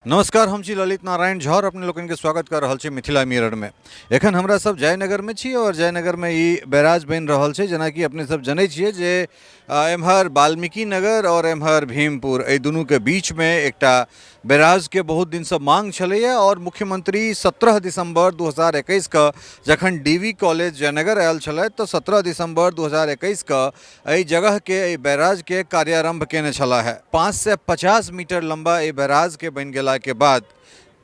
नमस्कार, हम छी ललित नारायण झा और अपने लोकनि के स्वागत कर रहल छी मिथिला मिरर में। एखन हमरा सब जयनगर में छी और जयनगर में ई बैराज बनि रहल छै। जेनाकि अपने सब जनै छियै जे एम्हर वाल्मीकि नगर और एम्हर भीमपुर, एहि दुनू के बीच में एकटा बैराज के बहुत दिन से मांग छलैया और मुख्यमंत्री 17 दिसंबर 2021 के जखन डीवी कॉलेज जयनगर आयल छलथि तऽ 17 दिसंबर 2021 के एहि जगहके, एहि बैराजके कार्यारंभ केने छलाह है। 550 मीटर लंबा एहि बैराजके बनि गेलाके बाद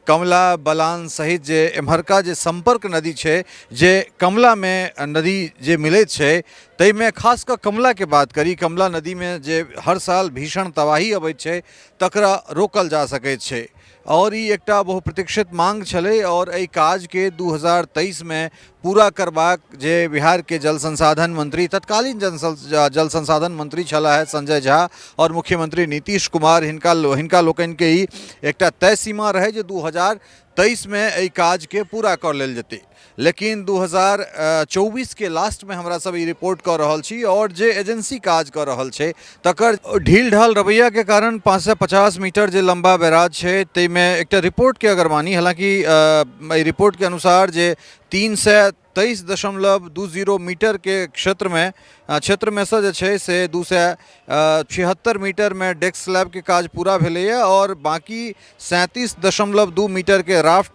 कमला बलान सहित जे एम्हरका जे संपर्क नदी छै, जे कमलामे नदी जे मिलैत छै, ताहिमे खास कऽ कमलाके बात करी, कमला नदीमे जे हर साल भीषण तबाही अबैत छै तकरा रोकल जा सकैत छै। और ई एकटा बहुप्रतीक्षित मांग छलै और एहि काजके 2023 मे पूरा करबाक जे बिहारके जल संसाधन मंत्री, तत्कालीन जल संसाधन मंत्री छलाह है संजय झा और मुख्यमंत्री नीतीश कुमार, हिनका लोकनिके ई एकटा तय सीमा रहै जे 2023 मे एहि काजके पूरा कऽ लेल जेतै। लेकिन 2024 के लास्टमे हमरा सब ई रिपोर्ट कऽ रहल छी और जे एजेंसी काज कऽ रहल छै तकर ढील ढाल रवैयाके कारण 550 मीटर जे लम्बा बैराज छै ताहिमे एकटा रिपोर्टके अगर मानी, हालाँकि एहि रिपोर्टके अनुसार जे 323.20 मीटरके क्षेत्रमे सँ जे छै से 276 मीटरमे डेस्क स्लैबके काज पूरा भेलैए और बाँकी 37.2 मीटरके राफ्ट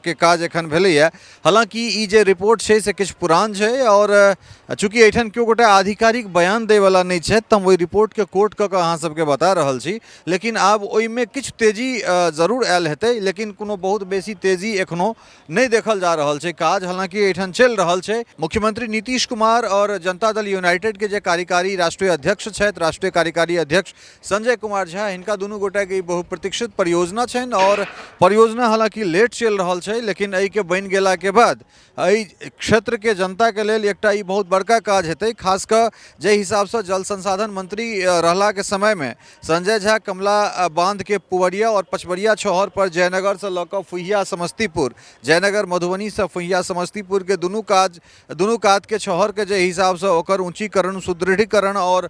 के काज एखन भेलैए। हालाँकि ई जे रिपोर्ट छै से किछु पुरान छै और चूँकि एहिठाम केओ गोटा आधिकारिक बयान दैवला नहि छथि तऽ हम ओहि रिपोर्टके कोट कऽ कऽ अहाँ सबके बता रहल छी। लेकिन आब ओहिमे किछु तेजी जरूर आयल हेतै, लेकिन कोनो बहुत बेसी तेजी एखनो नहि देखल जा रहल छै। काज हालांकि एहिठाम चलि रहल छै। मुख्यमंत्री नीतीश कुमार और जनता दल यूनाइटेड के जे कार्यकारी राष्ट्रीय अध्यक्ष छथि, राष्ट्रीय कार्यकारी अध्यक्ष संजय कुमार झा, हिनका दुनू गोटाके ई बहुप्रतीक्षित परियोजना छनि और परियोजना हालांकि लेट चलि रहल छै, लेकिन एहिके बनि गेलाके बाद एहि क्षेत्रके जनताके लेल एकटा ई बहुत बड़का काज हेतै। खास कऽ जाहि हिसाबसँ जल संसाधन मंत्री रहलाके समयमे संजय झा कमला बांधके पुवरिया और पचवरिया छहर पर जयनगरसँ लऽ कऽ फुहिया समस्तीपुर, जयनगर मधुबनीसँ फुहिया समस्तीपुरके दुनू कातके छहरके जे हिसाबसँ ओकर ऊँचीकरण, सुदृढ़ीकरण और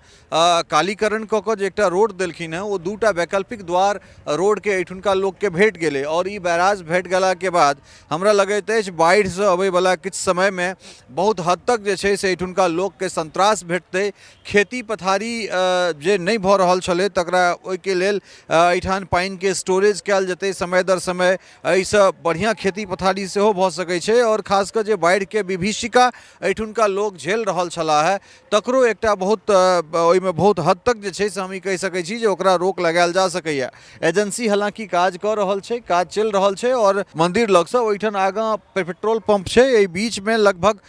कालीकरण कऽ कऽ जे एकटा रोड देलखिन हेँ, ओ दूटा वैकल्पिक द्वार रोडके एहिठुनका लोकके भेट गेलै। और ई बैराज भेट गेलाके बाद हमरा लगैत अछि बाढ़िसँ अबैवला किछु समयमे बहुत हद तक जे छै से एहिठुनका लोकके संत्रास भेटतै। खेती पथारी जे नहि भऽ रहल छलै तकरा ओहिके लेल एहिठाम पानिके स्टोरेज कयल जेतै समय दर समय, एहिसँ बढ़िआँ खेती पथारी सेहो भऽ सकै छै। आओर खास कऽ जे बाढ़िके विभीषिका एहिठुनका लोक झेल रहल छलाह हे तकरो एकटा बहुत ओहिमे बहुत हद तक जे छै से हम ई कहि सकै छी जे ओकरा रोक लगायल जा सकैए। एजेंसी हालाँकि काज कऽ रहल छै, काज चलि रहल छै आओर मन्दिर लगसँ ओहिठाम आगाँ पेट्रोल पम्प छै, एहि बीचमे लगभग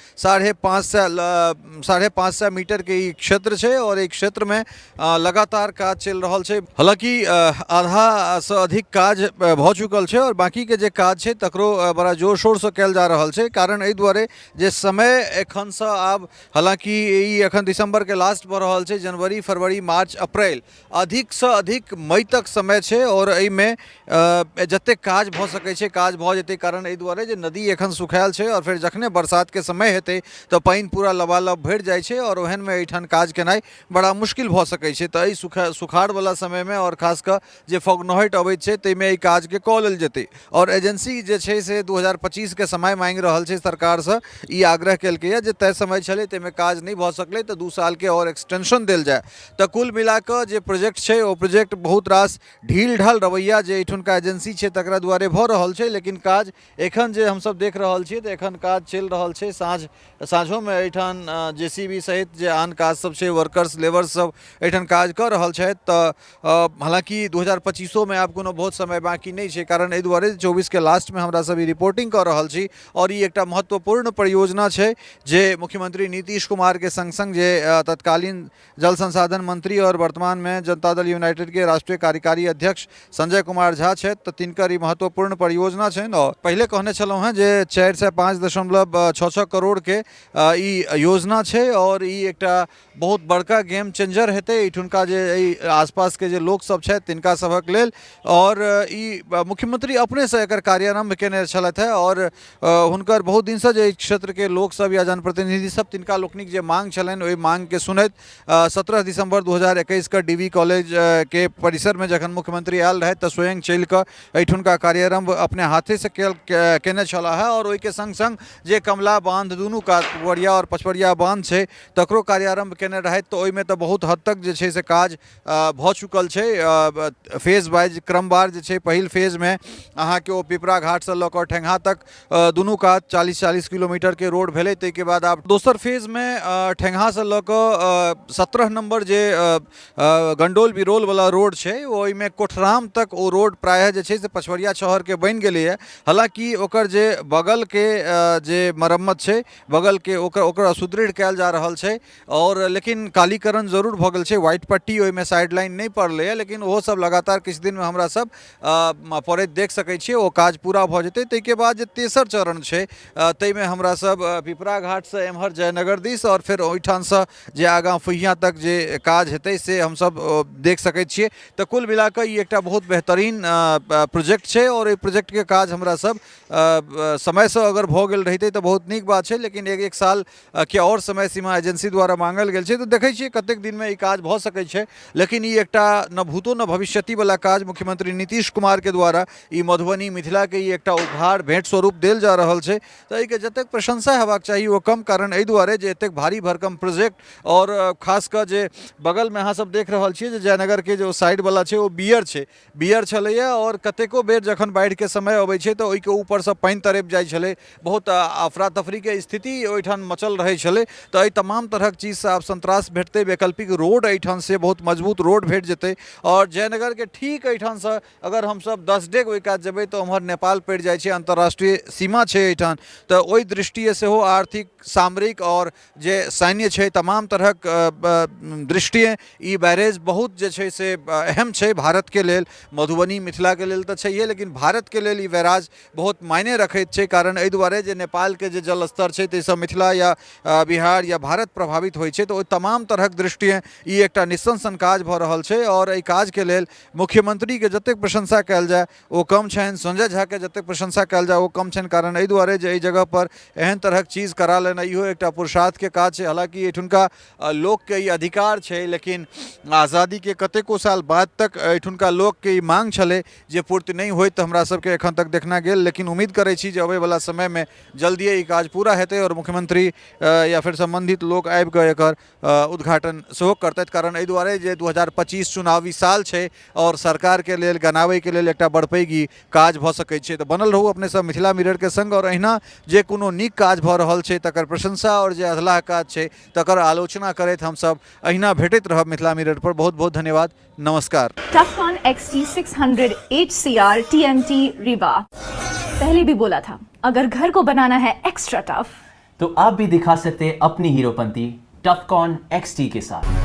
550 मीटरके ई क्षेत्र छै आओर एहि क्षेत्रमे लगातार काज चलि रहल छै। हालाँकि आधासँ अधिक काज भऽ चुकल छै आओर बाँकीके जे काज छै तकरो बड़ा जोर शोरसँ कयल जा रहल छै। कारण एहि दुआरे जे समय एखनसँ आब, हालाँकि ई एखन दिसम्बरके लास्ट भऽ रहल छै, जनवरी फरवरी मार्च अप्रैल अधिकसँ अधिक मई तक समय छै आओर एहिमे जतेक काज भऽ सकै छै काज भऽ जेतै। कारण एहि दुआरे जे नदी एखन सुखायल छै आओर फेर जखने बरसातके समय हेतै तऽ पानि पूरा लबालब भरि जाइ छै आओर ओहनमे एहिठाम काज केनाइ बड़ा मुश्किल भऽ सकै छै। तऽ एहि सुखाड़वला समयमे आओर खास कऽ जे फगुनहटि अबैत छै ताहिमे एहि काजके कऽ लेल जेतै। आओर एजेंसी जे छै से 2025के समय माँगि रहल छै सरकारसँ, ई आग्रह केलकैए जे तय समय छलै ताहिमे काज नहि भऽ सकलै तऽ 2 सालके आओर एक्सटेंशन देल जाय। तऽ कुल मिलाकऽ जे प्रोजेक्ट छै ओ प्रोजेक्ट बहुत रास ढील ढाल रवैया जे एहिठुनका एजेंसी छै तकरा दुआरे भऽ रहल छै, लेकिन काज एखन जे हमसब देख रहल छियै तऽ एखन काज चलि रहल छै। साँझोमे एहिठाम जे सी बी सहित जे आन काज सब छै, वर्कर्स लेबर्स सब एहिठाम काज कऽ रहल छथि। तऽ हालाँकि 2025मे आब कोनो बहुत समय बाँकी नहि छै, कारण एहि दुआरे 24के लास्टमे हमरा सब ई रिपोर्टिंग कऽ रहल छी और ई एकटा महत्वपूर्ण परियोजना छै जे मुख्यमंत्री नीतीश कुमारके सङ्ग सङ्ग जे तत्कालीन जल संसाधन मंत्री और वर्तमानमे जनता दल यूनाइटेडके राष्ट्रीय कार्यकारी अध्यक्ष संजय कुमार झा छथि, तऽ तिनकर ई महत्वपूर्ण परियोजना छनि। और पहिले कहने छलहुँ हेँ जे 405.66 करोड़के ई योजना छै और ई एकटा बहुत बड़का गेम चेंजर हेतै एहिठुनका जे एहि आसपासके जे लोकसभ छथि तिनका सभक लेल। और ई मुख्यमंत्री अपनेसँ एकर कार्यारम्भ केने छलथि हेँ और हुनकर बहुत दिनसँ जे एहि क्षेत्रके लोकसभ या जनप्रतिनिधि सब तिनका लोकनिक जे मांग छलनि ओहि मांगके सुनैत 17 दिसम्बर 2021 के डी वी कॉलेज के परिसरमे जखन मुख्यमंत्री आयल रहथि तऽ स्वयं चलि कऽ एहिठुन एहिठुनका कार्यारम्भ अपने हाथेसँ केने छलाह हेँ। आओर ओहिके सङ्ग सङ्ग जे कमला बान्ध दुनू कात पुबरिया आओर पछबरिया बान्ध छै तकरो कार्यारम्भ केने रहथि। तऽ ओहिमे तऽ बहुत हद तक जे छै से काज भऽ चुकल छै। फेज वाइज क्रमवार जे छै, पहिल फेजमे अहाँके ओ पिपरा घाटसँ लऽ कऽ ठेंगहा तक दुनू कात 40-40 किलोमीटरके रोड भेलै। ताहिके बाद आब दोसर फेजमे ठेंगहासँ लऽ कऽ 17 नम्बर जे गंडोल बिरोलवला रोड छै, ओहिमे कोठराम तक ओ रोड प्रायः जे छै से पछवरिया शहरके बनि गेलैए। हालाँकि ओकर जे बगलके जे मरम्मत छै, बगलके ओकर सुदृढ़ कयल जा रहल छै, आओर लेकिन कालीकरण जरूर भऽ गेल छै, व्हाइट पट्टी ओहिमे साइड लाइन नहि पड़लैए, लेकिन ओहो सब लगातार किछु दिनमे हमरा सब पड़ैत देख सकै छियै, ओ काज पूरा भऽ जेतै। ताहिके बाद जे तेसर चरण छै ताहिमे हमरा सब पिपरा घाटसँ एम्हर जयनगर दिस आओर फेर ओहिठामसँ जे आगाँ फुहिया तक जे काज हेतै से हमसब देख सकै छियै। तऽ कुल मिलाकऽ ई एकटा बहुत बेहतरीन प्रोजेक्ट छै आओर एहि प्रोजेक्टके काज हमरा सब समयसँ अगर भऽ गेल रहितै तऽ बहुत नीक बात छै, लेकिन एक एक साल के आओर समय सीमा एजेंसी द्वारा मांगल गेल छै। तऽ देखै छियै कतेक दिनमे ई काज भऽ सकै छै, लेकिन ई एकटा न भूतो न भविष्यति वाला काज मुख्यमंत्री नीतीश कुमारके द्वारा ई मधुबनी मिथिलाके ई एकटा उपहार भेंट स्वरूप देल जा रहल छै। तऽ एहिके जतेक प्रशंसा हेबाक चाही ओ कम, कारण एहि दुआरे जे एतेक भारी भरकम प्रोजेक्ट आओर खास कऽ जे बगलमे अहाँ सब देख रहल छियै जे जयनगरके जे ओ साइडवला छै ओ बियर छै, बियर छलैए, आओर कतेको बेर जखन बाढ़िके समय अबै छै तऽ ओहिके ऊपरसँ पानि तड़पि जाइ छलै, बहुत अफरा तफरीके स्थिति ओहिठाम मचल रहै छलै। तऽ एहि तमाम तरहक चीजसँ आब संत्रास भेटतै, वैकल्पिक रोड एहिठाम से बहुत मजबूत रोड भेट जेतै। आओर जयनगरके ठीक एहिठामसँ अगर हमसब 10 डेग ओहि कात जेबै तऽ ओम्हर नेपाल पड़ि जाइ छै, अन्तर्राष्ट्रीय सीमा छै एहिठाम। तऽ ओहि दृष्टिए सेहो आर्थिक, सामरिक आओर जे सैन्य छै तमाम तरहक दृष्टिए ई बैरेज बहुत जे छै से अहम छै भारतके लेल। मधुबनी मिथिलाके लेल तऽ छैहे, लेकिन भारतके लेल ई बैराज बहुत मायने रखैत छै, कारण एहि दुआरे जे नेपालके जे जल स्तर छै ताहिसँ मिथिला या बिहार या भारत प्रभावित होइ छै। तऽ ओहि तमाम तरहक दृष्टिए ई एकटा निस्सन काज भऽ रहल छै आओर एहि काजके लेल मुख्यमंत्रीके जतेक प्रशंसा कयल जाय ओ कम छनि, संजय झाके जतेक प्रशंसा कयल जाय ओ कम छनि, कारण एहि दुआरे जे एहि जगहपर एहन तरहक चीज करा लेनाइ इहो एकटा पुरुषार्थके काज छै। हालाँकि एहिठुनका लोकके ई अधिकार छै, लेकिन आज़ादीके कतेको साल बाद तक एहिठुनका लोकके ई मांग छलै जे पूर्ति नहि होइत हमरा सबके एखन तक देखना गेल। लेकिन उम्मीद करै छी जे अबैवला समयमे जल्दिए ई काज पूरा हेतै आओर मुख्यमंत्री या फेर सम्बन्धित लोक आबिकऽ एकर उद्घाटन सेहो करतथि, कारण एहि दुआरे जे 2025 चुनावी साल छै आओर सरकारके लेल गनाबैके लेल एकटा बड़ पैघ ई काज भऽ सकै छै। तऽ बनल रहू अपने सब मिथिला मिररके संग आओर अहिना जे कोनो नीक काज भऽ रहल छै तकर प्रशंसा आओर जे अधलाह काज छै तकर आलोचना करैत हमसब अहिना भेटैत रहब मिथिला मिरर पर। बहुत बहुत धन्यवाद, नमस्कार। Tufcon XT600 HCR TMT Rewa। पहले भी बोला था, अगर घर को बनाना है एक्स्ट्रा टफ तो आप भी दिखा सकते हैं अपनी हीरोपंती टफकॉन XT के साथ।